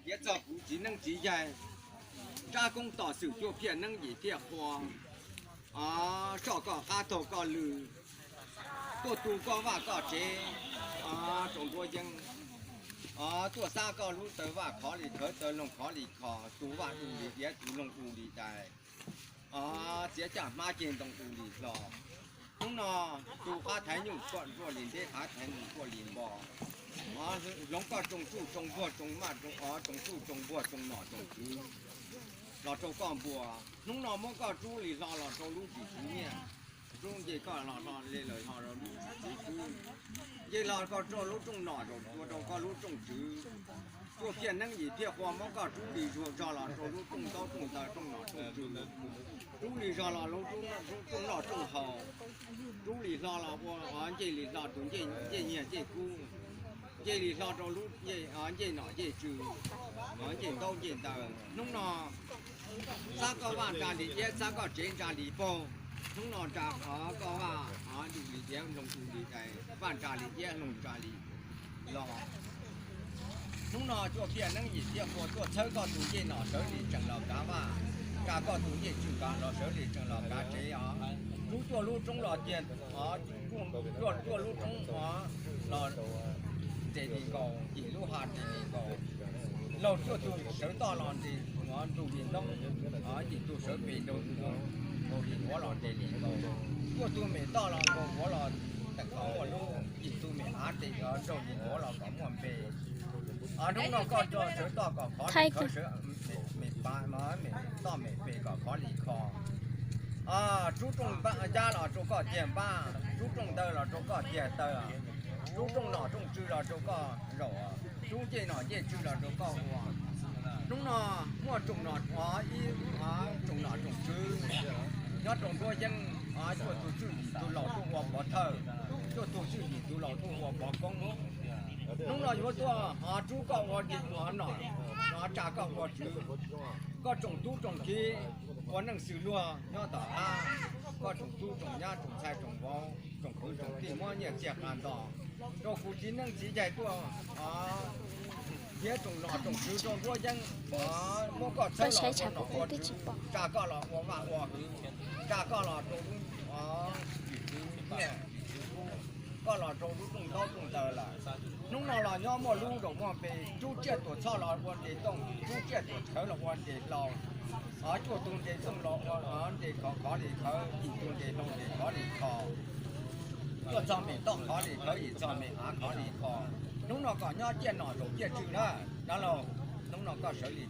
Piav txog kuv txiv neeb txiv yaig, rab koob tom xwm cuaj phiaj neeb yim thiaj qhua, o, soj koj qab taug koj lw, tuaj tu koj vaj koj tsev, o, rau nruab yeeb, o, tuaj xab koj lub taw vaj khov li khawv taw loog khov li kho, tu vaj du li diav tu loog du li dais, o, txiav caj hmab ceg ntoo du li hlo. Hnub no tu qab thaiv nyuj koj nruaj li nteb qab thaiv nws nruaj li npo, o, hloov koj tsoo tsuj tsoo npuag tsoo maj tsoo o tsoo tsuj tsoo npuag tsoo nom tsoo tswv los rau koj npua. Hnub no muab koj rub li hlo los rau lub tsis txwv nyiaj, rub nce koj los hlo li lawm hlo rau lub tsis txwv kub, nce los koj rau lub rooj nom zaum tua rau koj lub rooj tswv. Cuaj phiaj neeb yim phiaj qhua muab koj rub li zuag zog los rau lub rooj ntaub rooj ntawv rooj nom rooj tswv, rub li zog los lub rooj noj rooj haus, rub li hlo los ua ncej li hlo tus ncej nyiag ncej kub, ncej li hlo rau lub ncej nom ncej tswv, ncej ntaub ncej ntawv. Hnub no xab koj vaj ntsa li iab xab koj tsev ntsa li paug. Hnub no ntsa koj vaj du li diav nploog du li dais, vaj ntsa li iab hloog ntsa li los. Hnub no cuaj phiaj neeb yim thiaj qhua tuaj txhawb koj tus ncej nom sawv li tseem los kav vaj, tsa koj tus ncej tswv kav los sawv li tseem los kav tsev os. Rub cuaj lub roob los tiag, cuaj lub roob os los nres li nkaus, yim lub ha nres li nkaus. Laug cuaj tug sawv toj los nres nkaus nrug li nroob, yim tug sawv pem nrug li nkaus, nkaus li npuav los nres li nkaus. Cuaj tug mem toj los nkaus npuav los teem qhov muaj lub, yim tug mem av nres nkaus nrug li npuav los kom muaj npe. Hnub no koj rau sawv toj kom khov li khawv, sawv mem pav, mem toj mem pem kom khov li kho. Rub rooj npab yab los rau koj tiag npab, rub rooj ntawv los rau koj tiag taw, rub rooj nom rooj tswv los rau koj zaum, rub ncej nom ncej tswv los rau koj ua. Hnub no muaj tsoom nom, ib tsoom nom tsoom tswv nyob rau nruab yeeb, cuaj tug tswj yim tug laus tuaj ua pov thawj, cuaj tug tswj yim tug laus tuaj ua pov koob. Hnub no yuav tuaj rub koj ua nom, tsa koj ua tswv. Koj tsoom tub tsoom kiv ua neej xws luag nyob tom qab, koj tsoom tub tsoom nyab tsoom ntxhais tsoom vauv tsoom kwv tsoom tij muab nyiaj txiag qas nto rau kuv txiv neeb txiv yaig tuaj, thiab tsoom nom tsoom tswv rau nruab yeeb, muab koj txhawb los ua nom ua tswv, tsa koj los ua vaj ua hwv, tsa koj los rau lub, koj los rau lub rooj ntaub rooj ntawv lawm. Hnub no los nyob muaj lub zaum muaj npe, rub tsiaj tuam txhoj los ua nres tooj, rub tsiaj tuam khawv los ua nres hlau, cuaj tug nres tooj los ua nres khov khov li khawv, yim tug nres hlau nres khov li kho, cuaj txog mem toj khov li khawv, yim txog mem av khov li kho. Hnub no kom nyob ciaj nom zaum ciaj tswv na, dab laug. Hnub no koj sawv li